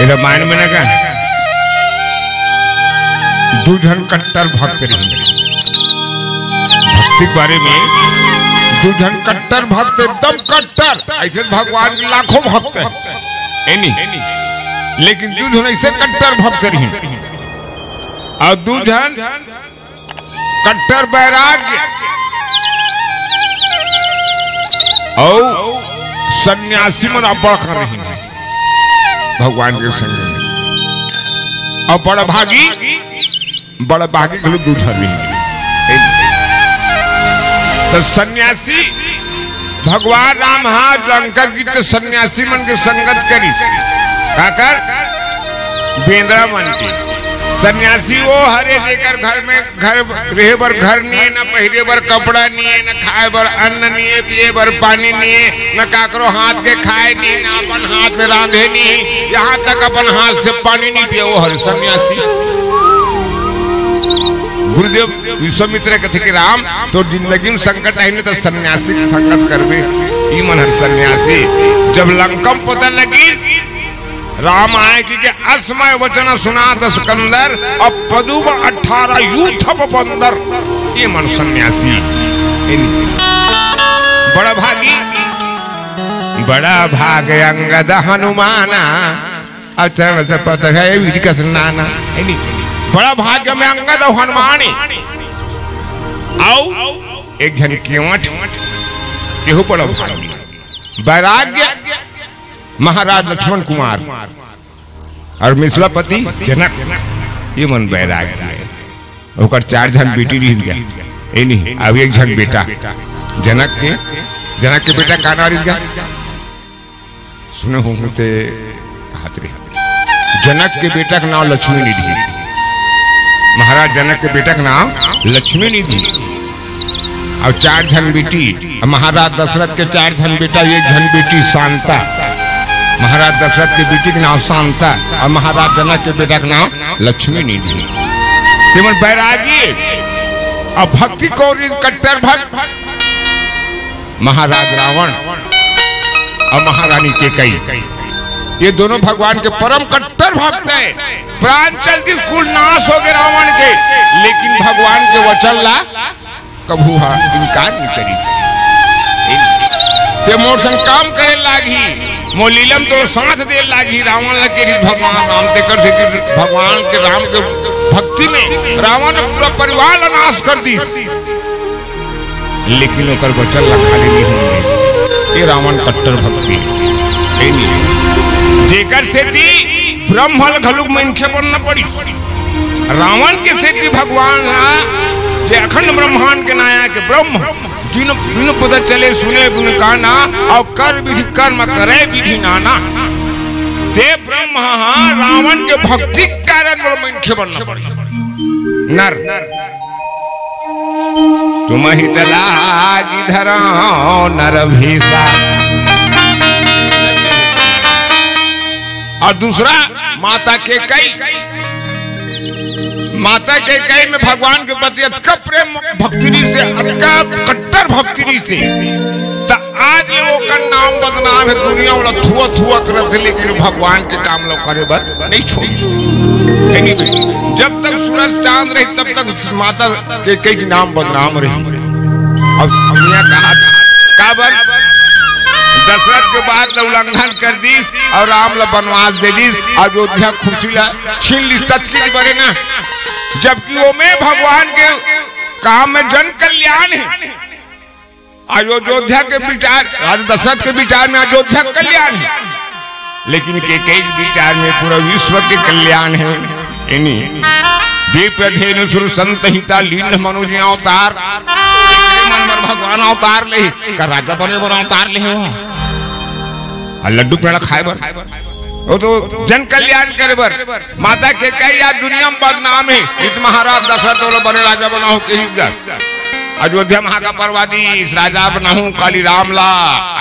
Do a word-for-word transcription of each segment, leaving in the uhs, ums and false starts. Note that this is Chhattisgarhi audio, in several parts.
रामायण में ना का, दू झन कट्टर भक्त रहिन। भक्ति के बारे में, दू झन कट्टर भक्त, एकदम कट्टर, ऐसे भगवान के लाखों भक्त है, है नी? लेकिन दू झन ऐसे कट्टर भक्त रहिन, और दू झन कट्टर बैराग्य अउ सन्यासी मन अब्बड़ कर रहिन भगवान के संग में। अउ बड़ भागी, बड़ भागी घलो दू झन मिल गे। तो सन्यासी भगवान राम हा लंका गीत सन्यासी मन के संगत करी। काकर? बेंदरा मन के। सन्यासी वो हरे जेकर घर में घर रहे बर घर नहीं है, न पहिरे बर कपड़ा नहीं है, न खाए बर अन्न नहीं है, पिए बर पानी नहीं है, न काकरो हाथ के खाए नहीं, न अपन हाथ में रांधे नहीं, यहाँ तक अपन हाथ से पानी नहीं पिए, वो हर सन्यासी। गुरुदेव विश्वामित्र कथे कि राम, तोर जिंदगी में संकट आही न, तो सन्यासी के संगत करबे, ई मन हर सन्यासी। जब लंकम पता लगी, राम आए कि के असमय वचन सुनात सकंदर, अब पदुम अठारह यूथप बंदर, ये मन सन्यासी। इन बड़ा भागी, बड़ा भाग अंगद हनुमाना, अब चरण से पत है विधि कस नाना, है नी? बड़ा भाग्य में अंगद और हनुमान है। आओ, एक झन केवट, केहू बड़ा भाग्य। बैराग्य महाराज लक्ष्मण कुमार और मिथिलापति जनक, ये मन बैराग्य है। ओकर चार झन बेटी रहिस गा, ए नहीं, अब एक झन बेटा जनक के, जनक के बेटा का नाम रहिस गा? सुने हो ते हाथ रे। जनक के बेटा के नाम लक्ष्मी निधि। महाराज जनक के बेटा के नाम लक्ष्मी निधि। और चार झन बेटी, महाराज दशरथ के चार झन बेटा, एक झन बेटी शांता। महाराज दशरथ के बेटी के नाम शांता और महाराज जनक के बेटा के नाम लक्ष्मी निधि। तेमन बैरागी और भक्ति कौरी कट्टर भक्त। महाराज रावण और महारानी केकई, ये दोनों भगवान के परम कट्टर भक्त है। प्राण चलती कुल नाश हो गए रावण के, लेकिन भगवान के वचन ला कभू हा इनकार नहीं करी। ते मोर संग काम करे लागी, मोर लीलम तो साथ दे लागी। रावण ला के भगवान राम ते कर से कि भगवान के राम के भक्ति में रावण पूरा परिवार ला नाश कर दीस। लेकिन ओकर वचन ला खाली नहीं होने दिस। ये रावण कट्टर भक्ति है। ए नहीं। जेकर सेती ब्रह्म ल घलुक मनखे बनना पड़िस। रावण के सेती भगवान ला, जे अखंड ब्रह्मांड के नायक ब्रह्म, जिन बिनु पद चले सुने गुण गाना, और कर विधि कर्म करे विधि नाना। ते ब्रह्म हा रावण के भक्ति के कारण मोला मनखे बनना पड़िस। नर तुम ही तलागी धरो नर भीषा। और दूसरा माता केकई, माता केकई में भगवान के प्रति अतका प्रेम भक्ति से, अतका कट्टर भक्ति से, त आज ये ओकर नाम बदनाम है, दुनिया वाला थुआ थुआ करत है, लेकिन भगवान के काम लो करे बर नहीं छोड़ी। है नहीं? जब तक सूरज चांद रही तब तक माता केकई के नाम बदनाम रही। अब दुनिया कहा काबर दशरथ के बात ल उल्लंघन कर दीस और राम ल वनवास दे दीस, अयोध्या खुशी ला छीन लीस, तचकी बरे ना, जबकि ओमे भगवान के काम में जन कल्याण है। अयोध्या के विचार, राजा दशरथ के विचार में अयोध्या कल्याण है, लेकिन केकई के विचार में पूरा विश्व के कल्याण है। इन्हीं दीप धेनु सुर संत हिता लीन मनुज अवतार। एकरे मन बर भगवान अवतार ले, का राजा बने बर अवतार ले हो? और लड्डू पेड़ा खाए बर, वो तो जन कल्याण करे बर। माता केकई आज दुनिया में बदनाम है, इत महाराज दशरथ ओला बने राजा बनाओ के ही जा। अयोध्या में हाका परवा दीस, राजा बनाहूं काली राम ला,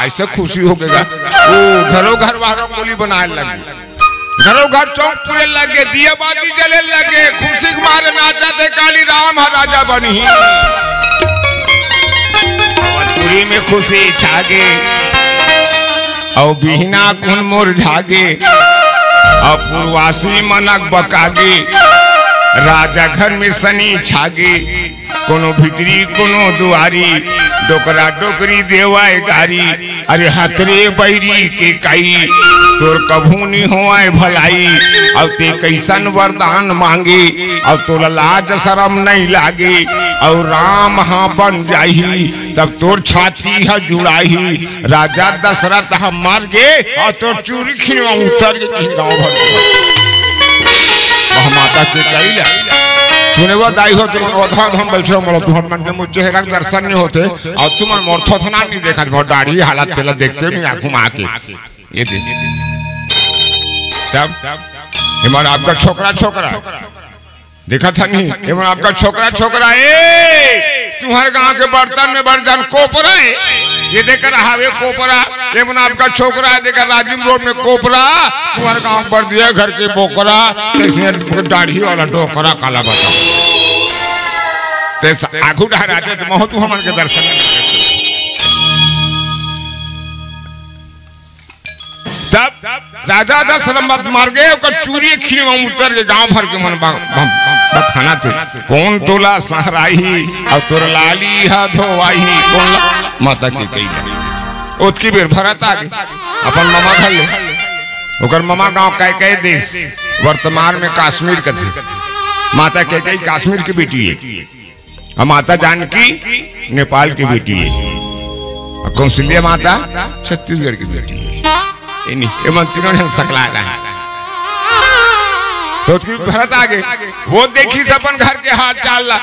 ऐसे खुशी हो गया। वो घरों घर वह रंगोली बनाए लगे, घरों घर चौक पूरे लगे, दिया बाती जले लगे, खुशी के मारे नाचा थे काली राम हा राजा बनी। अवधपुरी में खुशी छागे, और बिहना कुन मुरझागे। अपुरवासी मन अकबकागे, राजा घर में सनी छागे। कोनो भीतरी कोनो दुआरी, डोकरा डोकरी देवाय गारी। अरे हतरे बैरी के काई, तोर कभू नी होवाय भलाई। अउ ते कइसन वरदान मांगे, अउ तोला लाज सरम नइ लागे। अउ राम ह बन जाही, तब तोर छाती ह जुड़ाही। राजा दशरथ ह मर गे अउ तोर चूरी खिनवा उतर गे, कहीं गाँव भर के। वह माता के कइला सुने वो दाई हो, तुम ओधा हम बैठे हो, मोला तुहर मन के मुझ चेहरा के दर्शन नहीं होते, अउ तुमन मोर थोथना नहीं देखा, बहुत दाढ़ी हालत तेला देखते नहीं आँखों में आके। ये दे तब हमारा आपका छोकरा, छोकरा देखा था नहीं, ये मन आपका छोकरा, छोकरा, ए, तुम्हारे गांव के बर्तन में बर्तन कोपरा है, ये देकर हावे कोपरा, ये मन आपका छोकरा है, देकर राजिम रोड में कोपरा, तुम्हारे गांव पर दिया घर के बोकरा, तो इसने दाढ़ी वाला डोकरा काला बता। ते स-, आगू डहरा दे, तो महू तू हमन के दर्शन। तब राजा दशरथ मत मार गए, ओकर चूरी खिनवा उतर के गांव भर के मन बा-, बा-, बा-, बखाना थे। कौन तोला सहराही अउ तोर लाली हा धोवाही, कौन ला-, माता के कइला। ओतकी बेर भरत आ गे, अपन ममा घर ले। ओकर ममा गांव कैकई देश, वर्तमान में कश्मीर कथे। माता कैकई कश्मीर की बेटी है। अउ माता जानकी नेपाल की बेटी है, अउ कौशल्या माता छत्तीसगढ़ की बेटी है। ये नहीं, ये मन तीनों ने सकला रहा। तो ओतकी भरत आ गे, वो देखिस अपन घर के हाल चाल ला।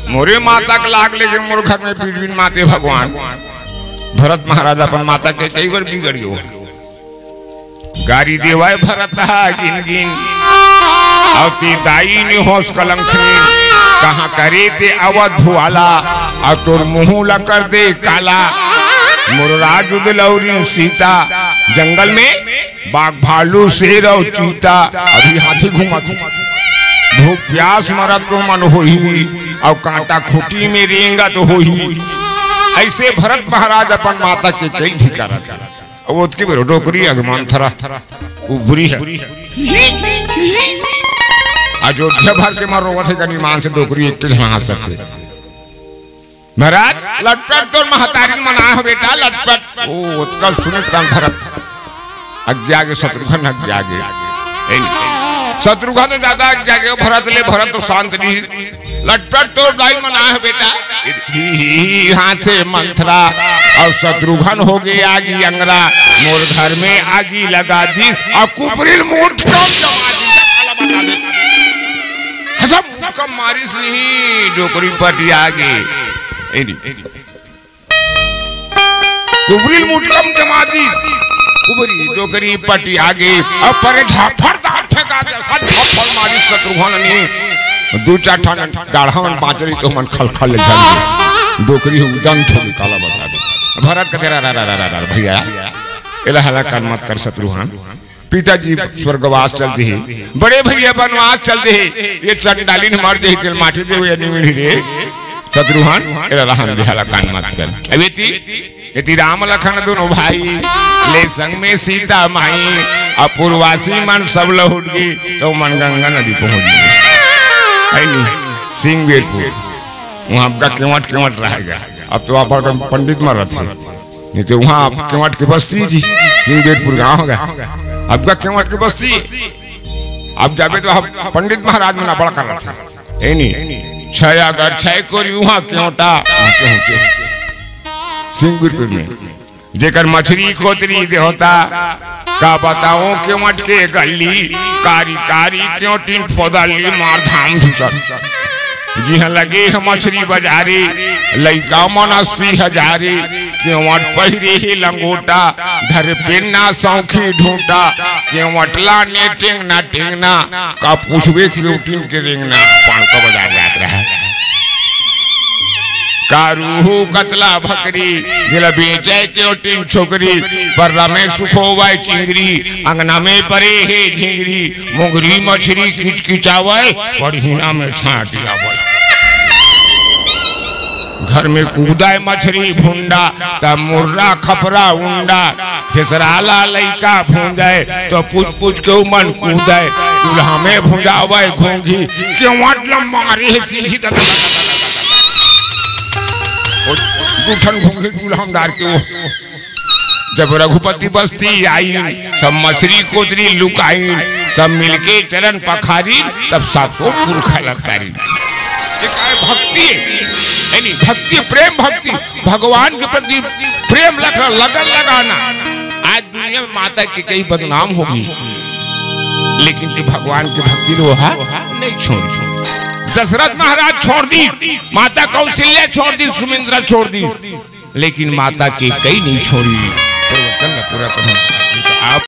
मोरे माता के लाग लेगे मोर घर में बीच बीच माते भगवान। भरत महाराज अपन माता के कई बार बिगड़ गए। गारी देवाय भरत हा गिन गिन, अउ ते दाई ने होस कलंक नी, कहाँ करे ते अवध भुआला, अउ तोर मुँह ला कर दे काला। मोर राज उदलौरी सीता, जंगल में बाघ भालू शेर अउ चीता, अभी हाथी घूमत हे। भूख प्यास मरत तो मन होही, अउ कांटा खूंटी में रेंगत होही। ऐसे भरत महाराज अपन माता के कई धिकारत हे। अब ओतकी बेर डोकरी आगे मंथरा, कुबरी है। अयोध्या भर के मन रोवत हे, कनी मान से डोकरी एक झन हाँस सकथे। महाराज, लटपट तोर महतारी मना हो बेटा, लटपट। ओ, ओतका सुने तन भरत अज्ञा गे, शत्रुघ्न अज्ञा गे। ए, शत्रुघ्न दादा अज्ञा गे, भरत ले, भरत तो शांत नहीं। लटपट तोर दाई मना है बेटा। ही, ही, ही, हाथ से मंथरा अउ शत्रुघ्न हो गे आगी अंगरा, मोर घर में आगी लगा दी अउ कुबरी मुठ कम जमा दी। हसम कम मारिस नहीं, डोकरी पटिया गे। ए नी। कुबरी मुटकम जमा दी, कुबरी डोकरी पटी आगे, अउ परे झाफड़ दांत फेंका दे, सब झाफड़ मारी शत्रुघ्न ने, दू चार ठन डाढ़ा मन बाँच रही तो मन खलखल ले झन, डोकरी हो उदंत हो काला बता दे। भरत कथे, "रा, रा, रा, रा, रा, रा, भैया, एला हला कान मत कर शत्रुघ्न।" पिताजी स्वर्गवास चल देहे, बड़े भैया बनवास चल देहे, ये चंडालिन मर देही, तेल माटी देवे या निमिर रे। शत्रुघ्न, एला रहन दे, हला कान मत कर। अब एती, एती राम लखन दोनों भाई, ले संग में सीता माई, अपुरवासी मन सब लहुट गई, तो मन गंगा नदी पहुंच गई। है नी, सिंगबेरपुर, वहाँ आपका केवट केवट रहेगा। अब तो आप पंडित मर रहे थे। नहीं तो वहाँ केवट के बस्ती जी, सिंगबेरपुर गाँव हो गया, आपका केवट के बस्ती। अब जाबे तो हम पंडित महाराज मन बड़ा कर रहे थे। ए नी, छह अगर छह कोरी वहाँ केवटा, सिंगबेरपुर में, जेकर मछरी खोतरी देवता, का बताओ केवट के गली, कारी कारी केवटिन फोदली मार धाम धुसर। जिहाँ लगे हे मछरी बजारे, लइका मन अस्सी हजारे, केवट पहिरे हे लंगोटा, धरे पेन्ना सौखी ढूंटा, केवट लाने टेंगना टेंगना, का पूछबे केवटिन के रेंगना, पान का बाजार जात रहा। कारू हो कतला भकरी, जेला बेचे केवटिन छोकरी, पर्रा में सुखोवाय चिंगरी, अंगना में परे हे झिंगरी, मोंगरी मछरी किचकिचावय, पड़हीना में छांटियावय। घर में कूदय मछरी भुंडा, त मुर्रा खपरा उंडा, खेसराला लइका भूंजय, त पूछ पूछ के उमन कूदय, चूल्हा में भुंजावय घोंघी, केवट ल मारे हे सीढ़ी तक। दू ठन घोंघी चूल्हा में डार के वो जब रघुपति बस्ती आइन, सब मछरी कोतरी लुकाइन, सब मिलके चरण पखारिन, तब सातों पुरखा लतारिन। ये काय भक्ति हे? यानी भक्ति, प्रेम भक्ति, भगवान के प्रति प्रेम लग-, लगन लगाना। आज दुनिया में माता के कई बदनाम होगे, लेकिन कि भगवान के भक्ति ला ओहा नहीं छोड़ी। दशरथ महाराज छोड़ दीस, माता कौशल्या छोड़ दीस, सुमित्रा छोड़ दीस, लेकिन माता के कई नहीं छोड़ी।